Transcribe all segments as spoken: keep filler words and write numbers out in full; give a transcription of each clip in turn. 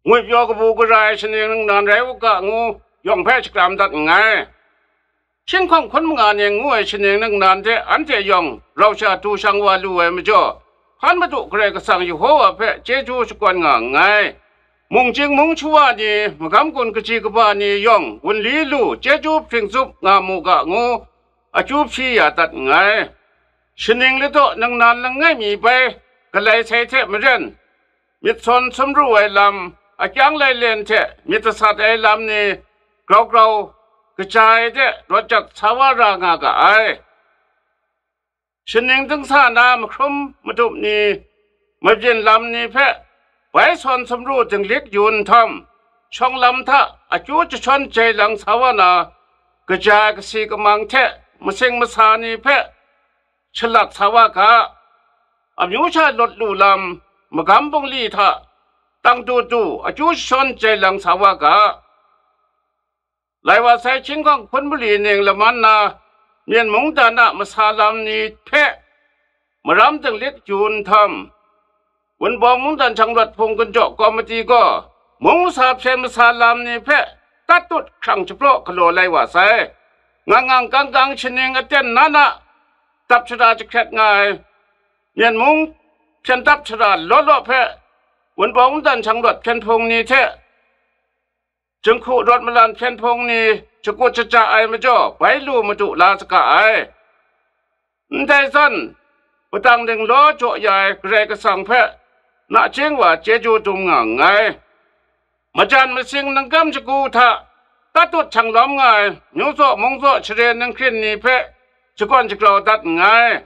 ngwipyaw kabu gara ai shaning ningnan rai u ga ngu yawng hpe shakram dat nngai. Hkying hkawng hkun manga ning ngu ai shaning ningnan hte anhte yawng rau sha du shang wa lu ai majaw, hpan Madu Karai Kasang Yehova hpe chyeju shakawn nga nngai. Mung chying mung shawa ni, magam gun kaji kaba ni yawng wunli lu chyeju hpring tsup nga mu ga ngu, akyu hpyi ya dat nngai. Shaning ladaw ningnan langai mi bai galai sai hte maren, myit sawn sumru ai lam, akyang lailen hte myit dasat ai lam ni grau grau, kaja ai de rawt jat sa wa ra nga ga ai. Shaning dingsa na mahkrum madup ni, mabyin lam ni hpe bai sawn sumru dinglik yu nhtawm, shawng lam hta akyu jashawn jai lang sa wa na, kaja ai kasi kamang hte masing masa ni hpe shalat sa wa ga. Amyu sha lawt lu lam, magam bungli hta tang du du akyu jashawn jai lang sa wa ga. Lai wa sai hkying hkawng hpun mali ning laman na, Myen mungdan a masa lam ni hpe maram dinglik yu nhtawm, Wunpawng mungdan shanglawt hpung ginjaw kawmiti gaw mung masa hpyen masa lam ni hpe tat tut hkrang shapraw galaw lai wa sai. Ngang ngang kang kang shaning aten na na dap shara jahkret nga ai Myen mung hpyen dap shara law law hpe, Wunpawng mungdan shanglawt hpyen hpung ni hte, Jinghku rawt malan hpyen hpung ni shakut shaja ai majaw, bai lu madu la saga ai. Ndai zawn, padang ning law jaw ya ai Karai Kasang hpe nachying wa chyeju dum nga nngai. Majan masing nangkam shagu hta tat tut hkyang lawm nga ai, myu zaw mung zaw share ninghkrin ni hpe shakawn shagrau dat nngai.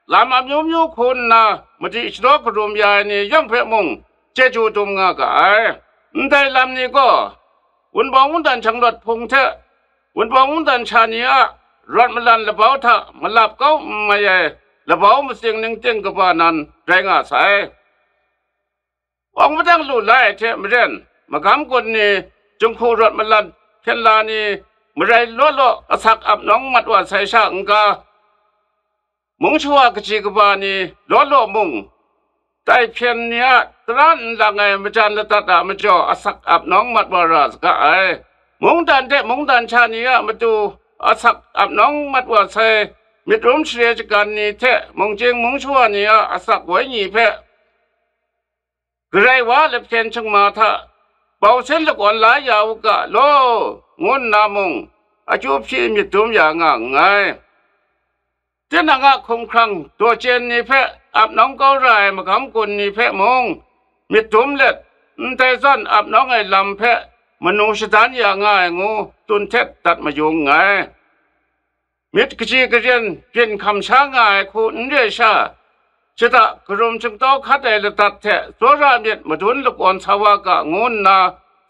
Lam amyu myu hku nna madi shadaw karum ya ai ni yawng hpe mung chyeju dum nga ga ai. Ndai lam ni gaw, Wunpawng mungdan shanglawt hpung hte Wunpawng mungdan sha ni a rawt malan labau hta malap kau n mai ai labau matsing ningting kaba nan rai nga sai. Awng padang lu la ai hte maren, magam gun ni, jinghku rawt malan hpyen la ni, marai law law asak ap nawng mat wa sai sha n-ga, mung shawa kaji kaba ni law law mung, tai hpyen ni a tara n lang ai majan ladat a majaw asak ap nawng mat wa ra saga ai. Mungdan hte mungdan sha ni a matu asak ap nawng mat wa sai, myit rum share shagan ni hte mung chying mung shawa ni a asak woi ni hpe, Karai wa lahpyen shingma hta bau sen lakawn la ya u ga law, ngu nna mung, akyu hpyi myit dum ya nga nngai. Tinang a hkumhkrang daw chyen ni hpe ap nawng kau ra ai magam gun ni hpe mung, myit dum let, ndai zawn ap nawng ai lam hpe manu shadan ya nga ai ngu tsun htet dat mayu nngai. Myit kaji karen byin hkam sha nga ai hku n re sha, shada karum shingtau hkat ai ladat hte tsawra myit madun lakawn sa wa ga ngu nna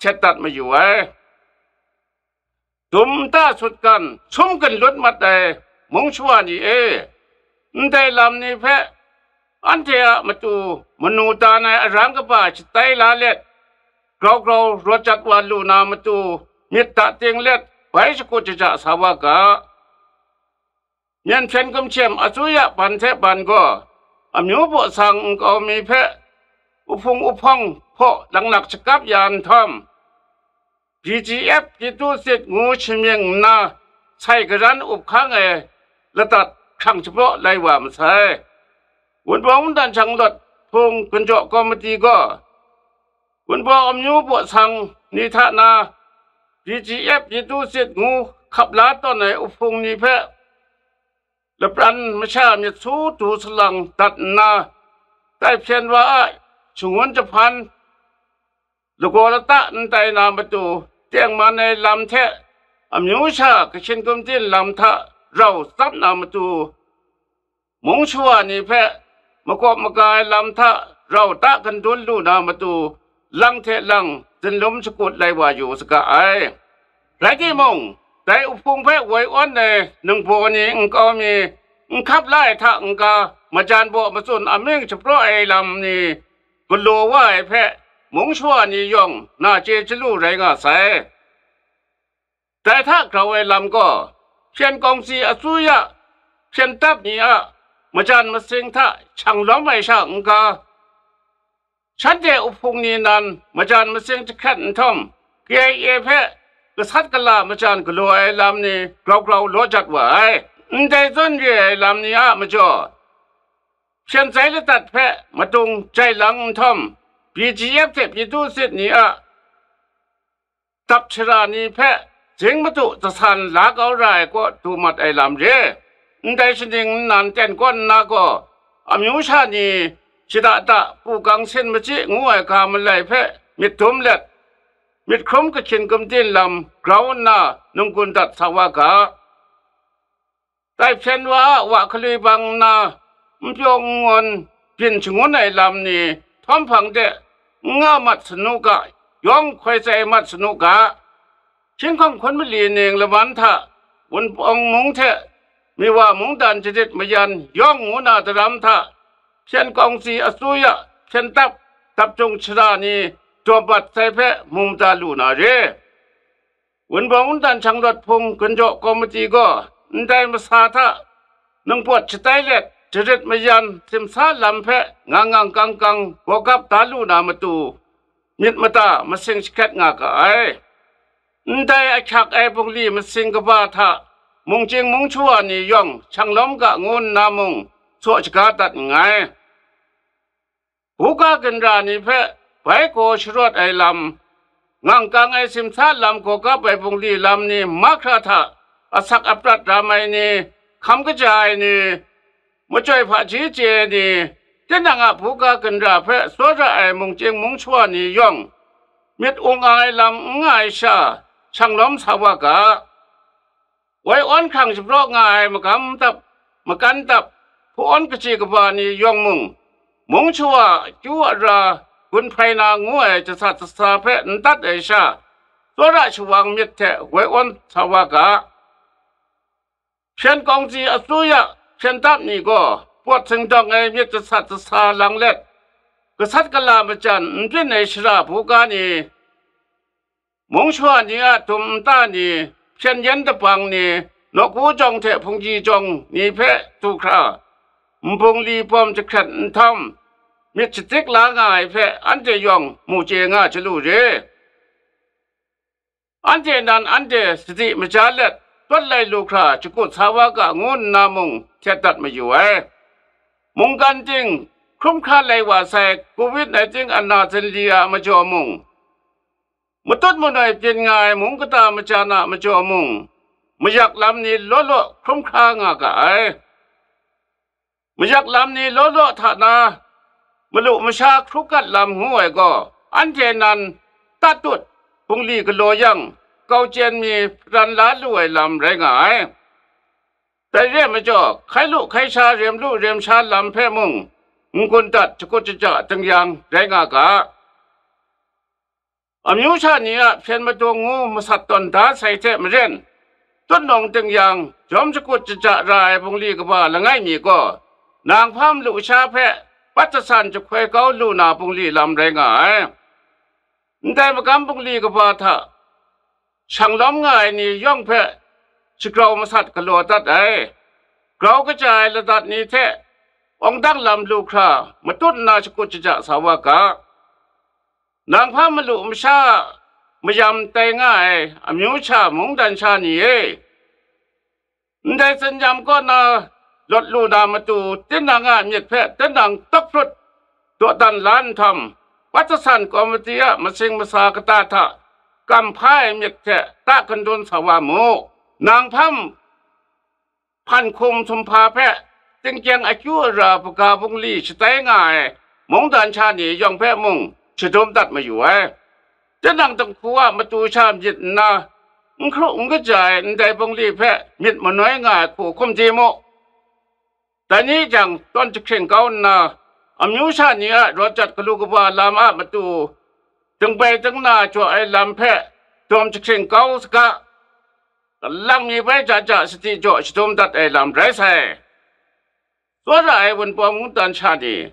htet dat mayu ai. Dum nta sutgan sum gun lut mat ai mung shawa ni e, ndai lam ni hpe anhte a matu manu dan ai arang kaba shatai la let, grau grau rawt jat wa lu na matu, myit da ting let bai shakut shaja sa wa ga. Myen hpyen gumshem asuya ban hte ban gaw, amyu baw sang nkau mi hpe uhpung uhpawng hpaw laklak shakap ya nhtawm, B G F Jitu Sit ngu shamying nna sai garan up hkang ai ladat hkrang shapraw lai wa masai. Wunpawng mungdan shanglawt hpung ginjaw kawmiti gaw, Wunpawng amyu baw sang ni hta na, B G F Jitu Sit ngu hkap la tawn ai uhpung ni hpe lapran masha myit su du salang dat nna, tai hpyen wa a shangun jahpan lagaw lata n tai na matu, tengman ai lam hte amyu sha kashin gumtin lam hta rau tsap na matu, mung shawa ni hpe makawp maga ai lam hta rau ta kandun lu na matu, lang hte lang zinlum shakut lai wa yu saga ai. Rai timung, dai uhpung hpe woi awn ai ningbaw ni nkau mi, n hkap la ai hta n-ga, majan baw matsun amying shapraw ai lam ni galaw wa ai hpe, mung shawa ni yawng na chye chyalu rai nga sai. Dai hta grau ai lam gaw, hpyen kawngsi asuya hpyen dap ni a majan masing hta shang lawm ai sha n-ga, Shanhte uhpung ni nan majan masing jahkrat nhtawm, K I A hpe gasat gala majan galaw ai lam ni grau grau law jat wa ai. Ndai zawn re ai lam ni a majaw, hpyen tsai ladat hpe madung jai lang nhtawm, B G F hte Pyithu sit ni a dap shara ni hpe jing madu jasan la kau ra ai kaw du mat ai lam re. Ndai shaning nnan ten kaw nna gaw, amyu sha ni shada da, pu gang sin machyi ngu ai ga malai hpe myit dum let, myit hkrum kahkyin gumdin lam grau nna nunggun dat sa wa ga. Dai hpyen wa a wa hkaloi bang nna, n pyaw n ngawn byin shangun ai lam ni htawm hpang de n nga mat sanu ga, yawng hkoi tsai mat sanu ga. Hkying hkawng hkun mali ning laman hta, Wunpawng mung hte Miwa mungdan jarit mayan yawng ngu na daram hta, hpyen kawng si asuya hpyen tap, dap jung shara ni dawm mat sai hpe mu mada lu na re. Wunpawng mungdan shanglawt hpung gunjaw komiti gaw ndai masa hta nungpawt shatai let, jarit mayan simsa lam hpe ngang ngang kang kang gawgap da lu na matu, myit mada masing shakrat nga ga ai. Ndai ahkyak ai bungli masing kaba hta mungchying mungchyawa ni yawng shanglawm ga ngu nna mung saw shaga dat nngai. Buga ginra ni hpe bai gaw sharawt ai lam, ngang kang ai simsa lam gawgap ai bungli lam ni mahkra hta asak aprat ram ai ni, hkam kaja ai ni, machyoi hpaji chye ai ni, tinang a buga ginra hpe tsawra ai mungchying mungchyawa ni yawng, myit ung ai lam n nga ai sha, shanglawm sa wa ga. Woi awn hkrang shapraw nga ai magam dap, makan dap, hpu awn kaji kaba ni yawng mung, mung shawa, akyu ara, gun hpai na ngu ai jasat jasa hpe n dat ai sha, tsawra shawang myit hte woi awn sa wa ga. Hpyen kawng si asuya hpyen tap ni gaw pawt singdawng ai myit jasat jasa lang let, gasat gala majan n byin ai shara buga ni, mung shawa ni a dum nta ni, hpyen yen dabang ni, nawku jawng hte hpungji jawng ni hpe du hkra, nbungli bawm jahkrat nhtawm, myit shadik la nga ai hpe anhte yawng mu chye nga chyalu re. Anhte nan anhte sadi maja let, tawt lai lu hkra shakut sa wa ga ngu nna mung htet dat mayu ai. Mungkan ting hkrum hkra lai wa sai covid nineteen ana zinli a majaw mung, matut manoi byin nga ai mung kata majan a majaw mung, mayak lam ni law law hkrum hkra nga ga ai. Mayak lam ni law law hta na, malu masha hkru gat lam ngu ai gaw, anhte nan tatut bungli galaw yang, kau chyen mi pran la lu ai lam rai nga ai. Dai re ai majaw, hkai lu hkai sha, rem lu rem sha lam hpe mung, n-gun dat shakut shaja dingyang rai nga ga. Amyu sha ni a hpyen madung ngu masat tawn da sai hte maren, tutnawng dingyang jawm shakut shaja ra ai bungli kaba langai mi gaw, nang hpa malu sha hpe pat jasan jahkoi kau lu na bungli lam rai nga ai. Ndai magam bungli kaba hta shang lawm nga ai ni yawng hpe shagrau masat galaw dat ai. Grau kaja ai ladat ni hte awng dang lam lu hkra matut nna shakut shaja sa wa ga. Nang hpa malu masha a mayam tai nga ai amyu sha mungdan sha ni e, ndai tsin-yam kaw na lawt lu na matu tinang a myit hpe tinang tawk hprut dawdan la nhtawm, Wat Jasan Komiti a masing masa kata hta kam hpa ai myit hte ta kandun sa wa mu. Nang hpa hpan hkum sumhpa hpe tingkyeng akyu ara hpaga bungli shatai nga ai mungdan sha ni yawng hpe mung shadum dat mayu ai. Tinang dinghku a matu sha myit nna, n hkru n kaja ai ndai bungli hpe myit manoi nga ai hku hkum di mu. Dai ni jang tawn jahkring kau nna, amyu sha ni a rawt jat galu kaba lam a matu, dingbai dingna jaw ai lam hpe dawm jahkring kau saga, kalang mi bai ja ja sadi jaw shadum dat ai lam rai sai. Tsawra ai Wunpawng mungdan sha ni,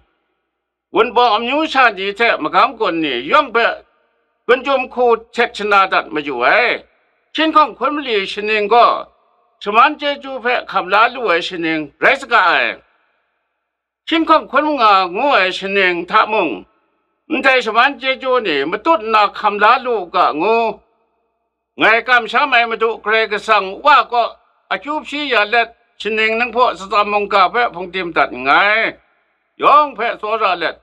Wunpawng amyu sha ni hte magam gawn ni yawng hpe gun chyum hku htet shana dat mayu ai. Hkying hkawng hkun mali shaning gaw shaman chyeju hpe hkam la lu ai shaning rai saga ai. Hkying hkawng hkun manga ngu ai shaning hta mung, ndai shaman chyeju ni matut nna hkam la lu u ga ngu, ngai kamsham ai Madu Karai Kasang Wa kaw akyu hpyi ya let, shaning ninghpaw Satan mungga hpe hpungdim dat nngai, yawng hpe tsawra let,